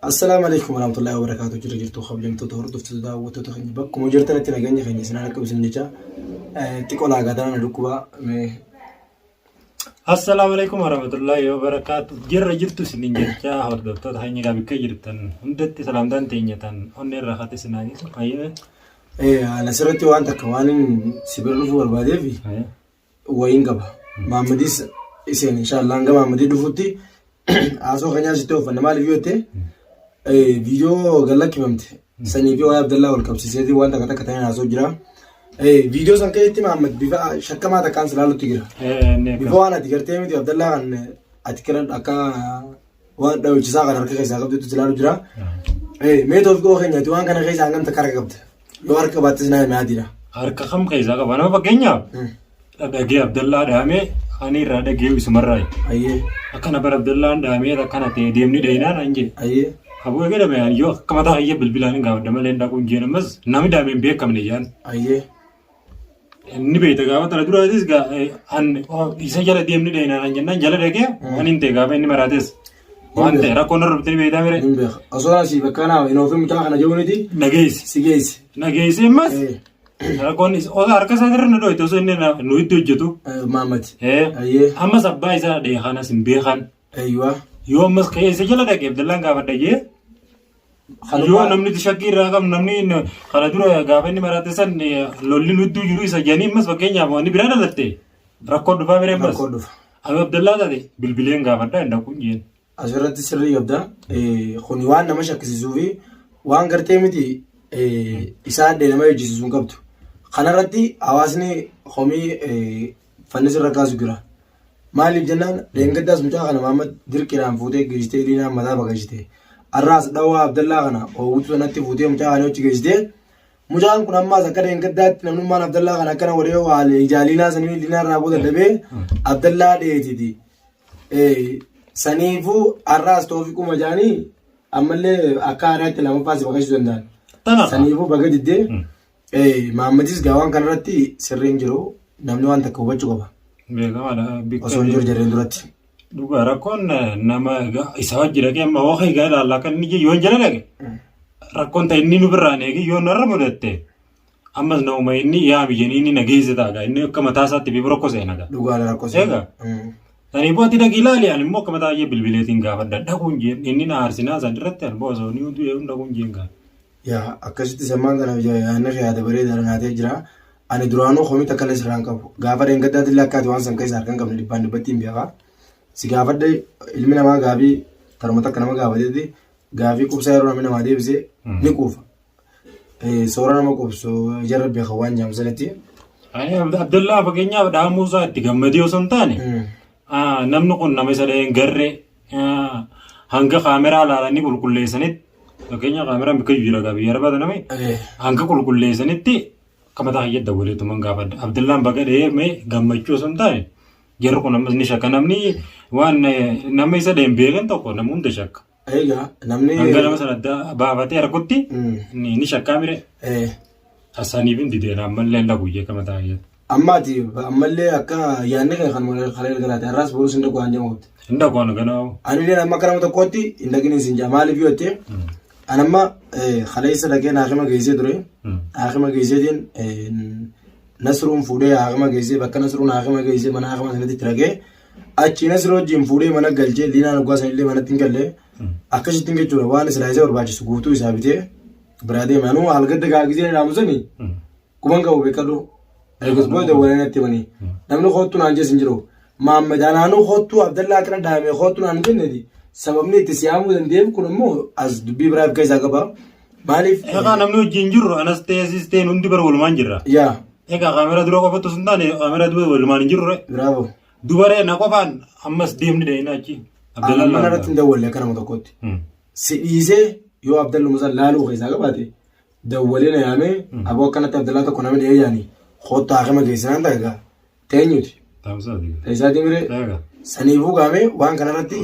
Assalaamu alaikum warahmatullahi wabarakatuh. Jira jirtu kabajamtoota hordoftoota daawwattoota keenya bakkuma jirtanitti nageenya keenya isin akka isin jecha xiqqoo laagaa tanaan dhukkubaa mee. Assalaamu alaikum warahmatullahi wabarakatuh. Jirra jirtu isiniin jecha hordoftoota keenya egaa bakka jirtan hundatti salaamtaan teenya tan onnee irraa kate isin haa geessu. Hayyee. Ana asirratti waan takka waan si bira dhufuu barbaadeef wayiin qaba. Maammadis iseen inshaallah hanga Maammadii dhufutti haasoo keenyaa sitti ooffanna. Maaliif yoo jette, viidiyoo gad lakkifamte sanii fi waa'ee Abdallaa wal qabsiiseeti waan takka takka ta'een haasoo jira. Viidiyoo san keessatti Maammad bifa shakkamaa takkaan si laalutti jira. Bifa waan ati gartee miti Abdallaa kan ati kira akka waan dhawichisaa kan harka keessaa qabdutti si laalu jira. Mee toofiqoo keenyaati waan kana keessa hangam takka harka qabda? Yoo harka qabaattes naa himi adiidha. Harka kam keessaa qaba? Nama fakkeenyaaf dhagee Abdallaa dhaamee ani irraa dhagee isumarraa. Ayyee. Akkana bara Abdallaan dhaamee akkana ta'e deemni dhayinaan an jedhe. Ayyee. Aboo egaa dhame yoo akka mataa kiyya bilbilaan hin gaafadha malee hin dhaqu hin jeen ammas namni dhaame hin beekamne jaan. Ayyee. Inni beekta gaafa tana duraatis an isa jala deemni dhayinaan an jennaan jala dhaqee waan hin ta'e gaafa inni maraates waan ta'e rakkoon irra dhuftee beektaa mire. Hin beeka. Osoo asii bakka naa hin oofin mucaa kana jiruuniti Nageessi. si geessi. Nageessi ammas rakkoon osoo harka isaa irra nu dhoyte osoo inni nu itti hojjetu. Maamad. Ayyee. Ammas abbaa isaa dhee kanas hin beekan. Eeyyuwa. Yoo ammas ka'ee isa jala dhaqe Abdallaan gaafadha jee. Yoo namni shakkii irraa qabu namni kana dura gaafa inni maraate san lolli nudduu jiru isa jedhanii ammas fakkeenyaaf wanni biraa dhalatte rakkoo dhufaa miree ammas. Rakkoo dhufa. Ani Abdallaa taate bilbileen gaafadha hin dhaqu jeen. Asirratti sirrii qabda. Kuni waan nama shakkisiisuu fi waan gartee miti isaa addee nama hojjisiisuu hin qabdu. Kanarratti hawaasni komii fannis irra kaasu jira. Maaliif jennaan, dheengaddaas mucaa kana Mahammad dirqiidhaan fuutee geessitee Liinaan mataa baqaqsite. Har'aas dhawaa Abdallaa kana oowwitu sanatti fuutee mucaa kana achi geessitee mucaan kun ammaas akka dheengaddaatti namnummaan Abdallaa kana akkana godhee waa ijaa Liinaa sanii Liinaa irraa booda dhabee Abdallaa dheetiti. Saniifuu har'aas toofiquma jaanii ammallee akka haaraatti lammaffaa si baqachuu danda'an. Tanaaf. Saniifuu baga diddee. Mahammadis gaa waan kanarratti sirriin jiru, namni waan takka hubachuu qaba. Beekamaadha. Bikka Osoo hin jiru jarreen duratti. Dhugaa rakkoon nama isa wajji dhaqee amma hoo egaa ilaalla akka inni yoo jala dhaqe rakkoon ta'e inni nu birraan eegi yoo narra mudatte ammas nama inni yaami jedhanii inni nageessa ta'a inni akka mataa isaatti bifa rakkoo seena gaa. Dhugaadha rakkoo seena. Egaa. Sanii booda dhaqii ilaali, ani immoo akka mataa kiyya bilbileetiin gaafadha dhaquun jeen inni na aarsinaa san irratti ani booda osoo inni du'ee dhaquun jeen gaa. Yaa akkasitti sammaan kana yaadni kee yaada bareedaadha naatee jira. Ani duraanuu komii takka illee sirraa hin qabu. Gaafa dheengaddaatti illee akka ati waan san keessa harka hin qabne dhibbaan dhibbatti hin beeka. Si gaafadhe, ilmi namaa gaafii taruma takka nama gaafatetti gaafii qubsaa yeroo namni namaa deebise ni quufa. Soora nama quubsu jarra beeka waan jedhamu sanitti. Ani Abdallaa fakkeenyaaf dhahamuu isaa itti gammadee osoo hin taane namni kun nama isa dhaheen garree hanga kaameraa ilaalanii qulqulleessanitti, fakkeenya kaameraan bakka jira gaa biyya arabaa taname, hanga qulqulleessanitti akka mataa kiyya dawwaleetuman gaafadha. Abdallaan baga dhahee mee gammachuu osoo hin taane jarri kun ammas ni shakka, namni waan nama isa dhaheen beekan tokko nama hunda shakka. Egaa namni. Hanga nama sana adda baafatee argutti ni shakkaa mire. Asaniif hin dideera, ammallee hin dhagu jee kama taa'ee. Amma ati ammallee akka yaadni kee kan kalee galaate har'aas borus hin dhaqu waan jedhamu qabdi. Hin dhaqu ani ganaa. Anillee amma akka nama tokkootti hin dhaqin isin jaa, maaliif yoo jette, an amma kaleessa dhaqee haakima geessee ture. Haakima geesseetiin Nasruun fuudhee haakima geessee, bakka Nasruun haakima geessee mana haakima sanatti itti dhaqee, achi Nasruu wajjin fuudhee mana galchee, Liinaan waggaa sanillee manatti hin galle akkasittiin jechuudha. Waan silaa isa barbaachisu guutuu isaa bitee biraa deeme. Anuu halgadda gaagisee dhaamu sanii quban qabu beekadhu. Eegas booda dawwalee natti himanii. Namni koottu naan jees hin jiru. Maammed anaanuu koottuu Abdallaa akkana dhaame koottu naan hin jenneeti. Sababni itti siyaamuu danda'eef kun immoo as dubbii biraa of keessaa qaba. Maaliif? Egaa namni wajjin jirru anas ta'e sis ta'e hundi bara walumaan jirra. Yaa. Egaa kaameraa dura qofatu osoo hin taane kaameraa dura walumaan hin jirru. Bravo. Dubaree na qofaan ammas deemni dhahina achi. Abdallaan Mana irratti hin dawwalle akka nama tokkootti. Si dhiisee yoo Abdalluma san laaluu keessaa qabaate dawwalee na yaamee, aboo akkanatti Abdallaa tokko nama dhiyee yaani koottu haakima geessinaan ta'a egaa teenyuti. Taamsaati. Isaatii miree. Egaa. Saniifuu gaamee waan kanarratti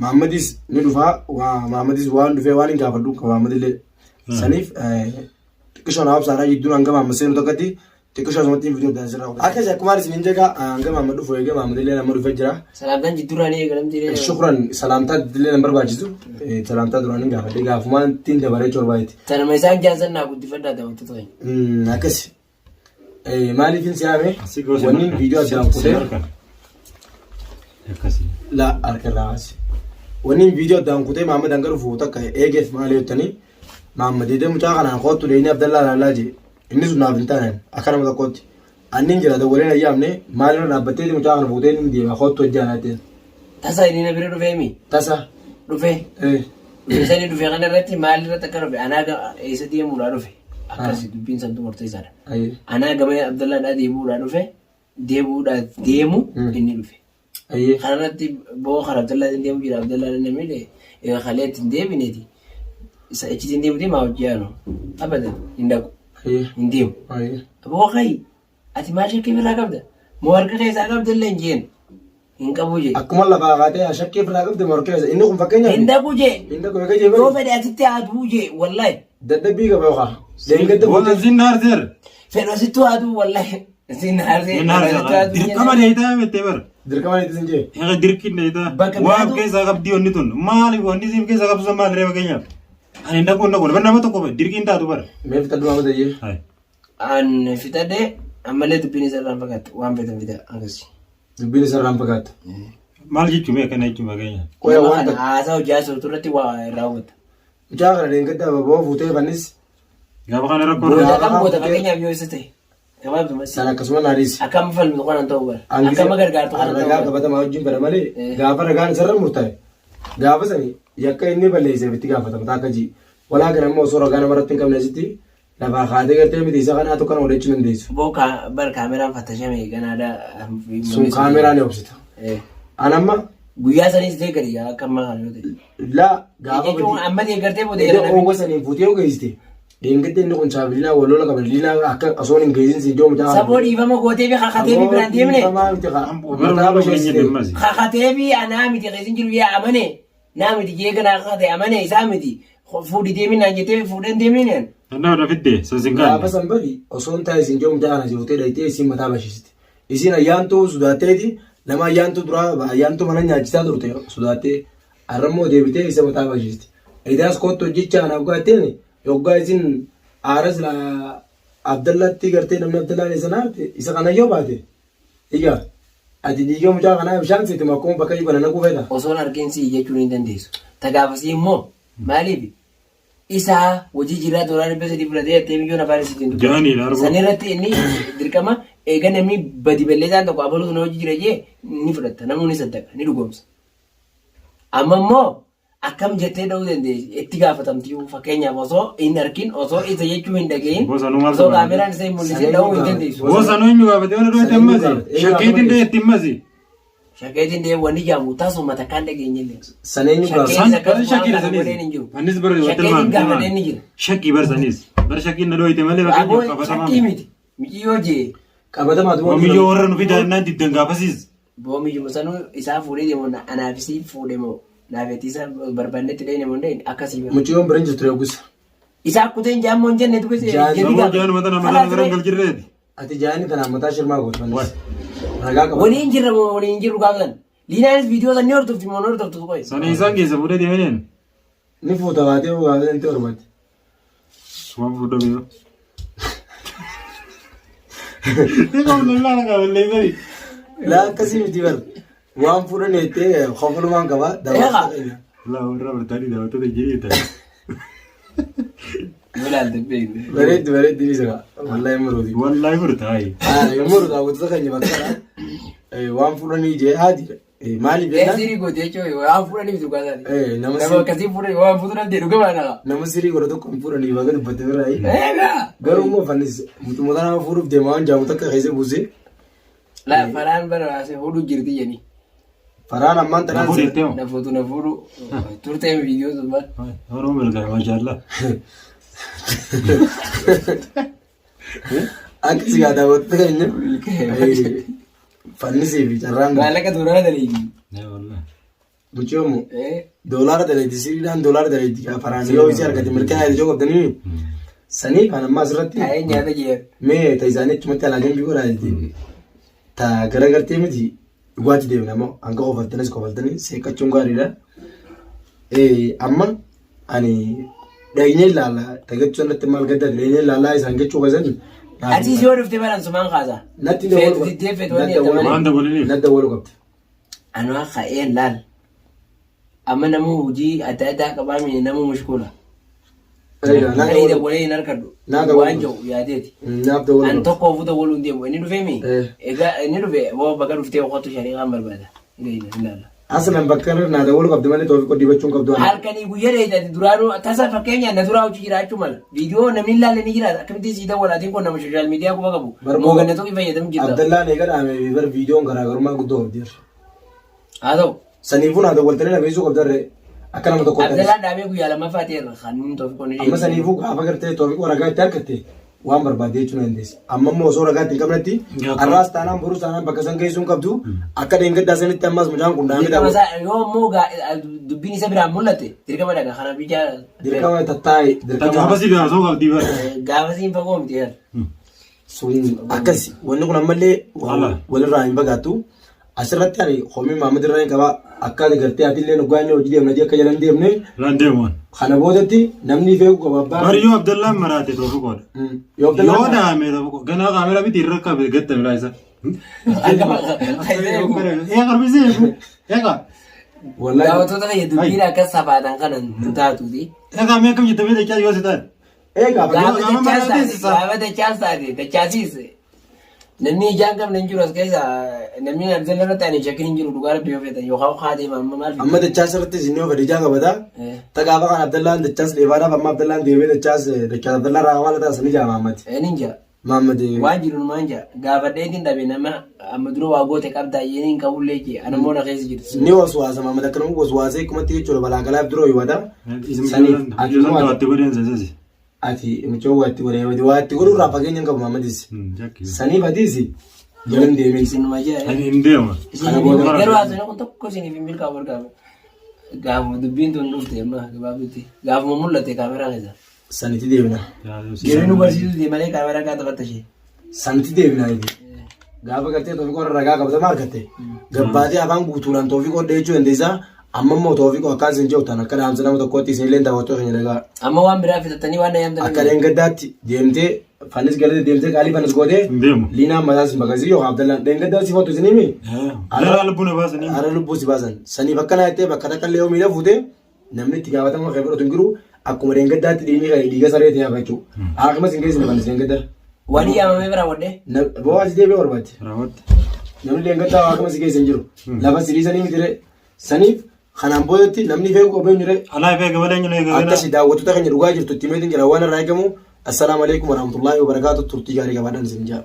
Mahammadis ni dhufaa, Mahammadis waan dhufee waan hin gaafadhu qaba Mahammadillee. Saniif xiqqishoo naa obsaadhaa jidduun hanga Mahammad seenu takkatti Xiqqishoo asumatti viidiyoo addaan sirraa kutaa. Akkas akkuma isin hin jegaa hanga Mahammad dhufu eegee Mahammad illee nama dhufee jira. Salaamtaan jidduuraan eegalamti. Shukran salaamtaa illee nan barbaachisu. Salaamtaa duraan hin gaafadhe gaafumaan ittiin dabaree corbaayiti. Tanuma isaan jaansan naa guddifadhaa daawwattoota keenya. Akkasi. Maaliif hin si'aame? Wanni viidiyoo addaan kutee Akkasii. la harka irraa kaase. Wanni viidiyoo addaan kutee Mahammad hanga dhufu takka eegeef maali jettanii Mahammad deedee mucaa kanaan koottu deemnee Abdallaa laallaa jee. Inni sun naaf hin taane akka nama tokkootti. Anni hin jira dawwalee na yaamne maalirra dhaabbattee mucaa kana fuutee inni deema koottu hojjaa naateen. Tasa inni na bira dhufeemi. Tasa. Dhufe. Eh. Dhufe sani dhufe kana irratti maalirratti akka dhufe anaa eessa deemuudhaa dhufe. Akkasi dubbiin santu murteessaadha. Ayyee. Anaa gama Abdallaadhaa deemuudhaa dhufe deemuudhaa deemu inni dhufe. Ayyee. Kana irratti boo karaa Abdallaatiin deemu jira Abdallaan inni miidhe kalee ittiin deebineeti. Isa achitti deemtee maa hojii yaanu abadan hin dhaqu Ayyee. hin deemu. Ayyee. Boo kayi ati maal shakkii biraa qabda? Moo harka keessaa qabda illee hin jeen hin qabu jee. Akkuma lafaa kaatee shakkii ofirraa qabde morkee inni kun fakkeenyaaf. Hin dhaqu jee. Hin dhaqu eega jee Yoo bari. fedhe asitti haa du'u jee wallahi. Dadhabbii qaba yookaan. Deengedda Booda fuutee. sin naarseer. Fedhu asitti haa du'u wallahi. Sin haarsee. Sin naarseer. Dirqama deetaa jettee bara. Dirqama itti sin jee. Egaa dirqiin deetaa. Bakka Waan biraatu- keessaa qabdii wanni tun. Maaliif wanni siif keessaa qabdu sun maal ree fakkeenyaaf. Ani hin dhaqu hin dhaqu. Bara nama tokko dirqiin taatu bara. Mee fixadhu maama tayyee. Hai. An fixadhee ammallee dubbiin isa irraan fagaattu waan feetan fida akkasii. Dubbiin isa irraan fagaattu. Maal jechuun mee akkana jechuun fakkeenyaaf. Qoya Nama waan kana takka. haasaa hojii haasoftu irratti waa irraa hubatta. Mucaa kana deengedda ababoo fuutee fannis Gaafa kana rakkoo Booda- Booda kam goota fakkeenyaaf yoo isa ta'e. Gabaabduma san akkasuma naadhiisi. Akkam falmitu kanan ta'uu bara. Akkam gargaartu kanan ta'uu Ragaa bara. qabatamaa wajjin bara malee gaafa ragaan isarra murtaa'e gaafa sani yakka inni balleesseef itti gaafatama taakka ji. Walaa kana immoo osoo ragaa namarratti hin qabne asitti lafaa kaatee gartee miti isa kanaatu kana godhachuu dandeessu. Boo bar kaameraan fattashame ganaadha. Sun kaameraa ni obsita. An amma Guyyaa sanis deeggari akka ammaa kana yoo ta'e. laa gaafa Jechuun amma deeggartee booda Iddoo gara oowwa saniin fuutee yoo geessite deengedde inni kun saabilinaa wal lola qaba liinaa akka osoo hin geessin si iddoo mucaa. Saboo dhiifama gootee fi kakatee fi biraan deemne. Dhiifamaa miti kaa. Mataa basheessite. Kakatee fi anaa miti keessin jiru yaa amane. Naa miti jee ganaa kakate amane isaa miti. Fuudhi deemin naan jettee fuudheen deemin. Danda'u dhafitte san sin Gaafa kaanne. san bari osoo hin taa'e isin iddoo mucaa kana fuutee dhayitee isin mataa basheessite. Isin ayyaantuu sodaatteeti nama ayyaantuu duraa ayyaantuu mana nyaachisaa turte sodaattee har'ammoo deebitee isa mataa basheessite. Idaas kottu hojjechaa anaaf gaatteen yoggaa isin aara silaa Abdallaatti gartee namni Abdallaan isa naarte isa kana yoo baate egaa ati dhiiga mucaa kanaa bishaan seete akkuma bakka iyyuu kana naquu feeta. Osoon argin sii jechuun hin dandeessu. Tagaafasii immoo maaliif isaa hojii jiraa $300 fudhatee jettee biyyoon afaan isiitiin dubbatu. Jaaniidha arguu. San irratti inni dirqama eega namni badi balleessaan tokko abaluutu na hojii jira jee ni fudhatta namni ni saddaqa ni dhugoomsa. Amma immoo akkam jettee dha'uu dandeessi itti gaafatamti fakkeenyaaf osoo hin argin osoo isa jechuu hin dhagahin Bosonuu maal osoo gaafate? kaameraan isa hin mul'isin dha'uu hin dandeessu. Bosonuu eenyu gaafate waan dhoote Saneenyu ammasi. gaafate. Shakkeetiin dheetti ammasi. Shakkeetiin deemu wanni jaamu tasuma takkaan dhageenye illee. Saneenyu gaafate. San Shakkeen bara akkasuma shakkii waan kana godheen sanis. hin jiru. Annis bara Shakkeetiin gaafatee ni jira. Shakkii bar sanis. Bara shakkiin na dhooyte malee Aboo fakkeenyaaf qabatamaa. shakkii miti. Micciyoo jee. Qabatamaa duwwaa. Oomiyyoo warra nu fidaa diddan gaafasiis. Boomiyyuma sanuu isaa fuudhee deemu anaafisii fuudhe moo naafetti isa barbaannetti dhahine moo hin akkasii bara. Mucayyoon bira hin jirtu eegusa. Isaa kuteen jaammoo hin jenne tuqe Jaan- Saboo jaan mata nama nama garan galchirreeti. Ati jaani tanaan mataa shirmaa gootu fannis. Ragaa qaba. Waliin jirra moo waliin jirru gaafatan. Liinaanis viidiyoo san ni hordofti moo hin hordoftu qoy. Sani isaan keessa fuudhee deemeen. Ni fuuta baatee hoo gaafatan itti hormatti. Waan fuudhame yoo. Ni qabna laala qaballee bari. Laa akkasii miti bar. Waan fuudhan jettee koflumaan qaba. Eegaa. Laa warra bartaanii daawwattoota jiree ta'e. Yoo ilaalte beekne. Bareeddi bareeddi ni jira. Wallaahi muruuti. Wallaahi furtaayi. Yommuu daawwattoota keenya bakka waan fuudhanii jee haati maaliif jennaan Sirii goote jechuun waan fuudhaniif dhugaa isaati. Nama Nama akkasii fuudhanii waan fuudhan danda'e dhugaa baana. Nama sirii godha tokko hin fuudhanii baga dubbatte biraayi. Eegaa. Garuu immoo fannis mutumata nama fuudhuuf deema waan jaamu takka keessa buusee Laa faraan bara baasee fuudhuu jirti jedhanii. Faraan ammaan Na tanaan fuudhi jettee moo? Na fuutu na fuudhu turtee viidiyoo sun bara. Oromoo milkaa maashaallah. Akka si gaa daawwattoota keenya fannisii fi carraan Maallaqa tuuraa daleegi. Mucayyoon doolaara daleetti siriidhaan doolaara daleetti gaa faraan yoo isii argate milkaa'ee ijoo qabdanii Saniif an amma asirratti Taa'ee nyaata jee. mee ta isaanii achumatti alaa jambii godhaa jetti. Ta garagartee miti dhugaatti deemna ammoo hanga kofaltanis kofaltanii seeqachuun gaariidha. Amma ani dhaqnee ilaalla tagachuu irratti maal gadda dhaqnee ilaallaa isaan jechuu keessan. Atis yoo dhufte baran sumaan kaasa. Natti Feetu diddee feetu wanni jette malee. Waan dabaliniif. Natti dabaluu qabdi. Anaa ka'ee laal. Amma namuu hojii adda addaa qabaa mini namuu mashkuula. Egaa naa Ta'ee dabaluu. dabalee hin argadhu. Naa dabaluu. Waan jiru yaadeeti. Naaf dabaluu An qabdi. tokko ofuu dabaluu hin deemu. Inni dhufee mi? Eh. Egaa inni dhufe boo bakka dhuftee okkottu shari'aan barbaada. Gahina hin laala. Aslan bakka irra naa dabaluu qabdi malee toofiqoo dibachuu hin qabdu. Halkanii guyyaa dheedhati duraanuu tasa fakkeenyaan na duraa hojii jiraachuu mala. Viidiyoo namni hin laalle ni jiraata. Akkamittiin sii dawwalaatiin kun nama sooshaal miidiyaa quba qabu. Mooganna tokko fayyadamu jirta. Abdallaan eega dhaame bar viidiyoon garaagarummaa guddoo qabdi. Haa ta'u. Saniifuu naa dawwaltanii na beeksisuu qabdarre akka nama tokko Abdallaan dhaabee guyyaa lammaffaa ta'eera. Kan inni toofiqoon ishee. Amma saniifuu gaafa gartee toofiqoo ragaa itti argatte waan barbaadde jechuu na dandeessa. Amma immoo osoo ragaa itti hin qabnetti har'aas taanaan borus taanaan bakka san geessuu hin qabdu akka dheengaddaa sanitti ammas mucaan kun dhaamee Dirqama daawwatu. isaa yoo immoo dubbiin isa biraan mul'ate dirqama dhaga kana biyya Dirqama tattaa'e dirqama Gaafasii gaafasoo qabdii bara. gaafasiin fagoo miti yaala. Sun akkasi wanni kun ammallee Wala. walirraa hin fagaattu. Asirratti ani hoomii Maamad irraa hin qabaa akka ati gartee ati illee dhugaa inni hojii deemna jee akka jalan deemne Lan deemuun. kana boodatti namni feeku qaba abbaa. Bari yoo Abdallaan maraate toofiqoodha. Yoo Abdallaan Yoo dhaame toofiqoo. Ganaa kaameraa miti irra qabe gatta biraa isa. Ee qarbisee eegu. Eegaa. Wallahi Daawwattoota kiyya dubbiin akka safaatan kana hin taatuuti. Eegaa mee akkam jette beektaa yoo si taate. Eegaa Gaafa Gaafa dachaas maraatee taate sisaa. gaafa dachaas taate dachaasiis namni ijaan qabne hin jiru as keessa namni abdalla irratti ani shakkiin hin jiru dhugaa rabbi yoo feetan yookaan kaatee amma maal amma dachaas irratti isin yoo fedhe ijaa qabata. Ta gaafa kan Abdallaan dachaas dheebaadhaaf amma Abdallaan deemee dachaas dachaas Abdallaan irraa maal ta'a sani jaa Maamad. Inni jaa Maamad waan jiru numaan jaa gaafadheetiin dhabe nama amma dura waa goote qabdaa yeen hin qabullee jee ana immoo na keessa jirti. ni waswaasa Maamad akkanuma waswaasee akkumatti jechuudha balaa galaaf dura hubata. Saniif ati Ijoolleen immoo to'atte godheen sasasi. ati mucoo waa itti godhee waa itti godhuu irraa fageenya hin qabu Maamadis. Saniif atiis jalan deemin. Isinuma jaa. Ani hin deema. Kana booda Garuu haasofni kun tokko isiniif hin milkaa'u bargaama. Gaafuma dubbiin tun dhufte amma gabaabdutti gaafuma mul'ate kaameraa keessa. Sanitti deemna. Yeroo nu barsiisuu dide malee kaameraa kaa taphatta ishee. Sanitti deemna. Gaafa gartee toofiqoo irra ragaa qabatamaa argatte gabbaatee afaan guutuudhaan toofiqoo dheechuu dandeessaa. Amma immoo toofiqoo akkaan isin jedhu tan akka dhaamsa nama tokkootti isin illee daawwattoota keenya dhagaa. Amma waan biraa fitatanii waan na yaamtan. Akka dheengaddaatti deemtee fannis galate deemtee qaalii fannis gootee Hin deemu. liinaan mataa sin bakasii yookaan Abdallaan dheengaddaa si fotu isin himi. Dara lubbuu na baasanii. Hara lubbuu si baasan. Saniif akkana jettee bakka takka illee yoo miila fuute namni itti gaafatama kee fudhatu hin jiru akkuma dheengaddaatti dhiigni kee dhiiga saree ta'e hafa jechuudha. Haakima sin geessine fannis dheengaddaa. Waan yaamamee bira wadhee. Bo'aa si deebi'ee barbaadde. Raawwatte. Namni dheengaddaa haakima si keessa hin jiru. Lafa siriisanii miti ree. Saniif kanaan boodatti namni feeku qabee hin jirre Alaa ifee gabalee hin jiru akkasi daawwattoota keenya dhugaa jirtu itti himeetiin jira waan irraa eegamu. Assalaamu alaikum warahmatullaahi wabarakaatu turtii gaarii qabaadhaan isin jaa.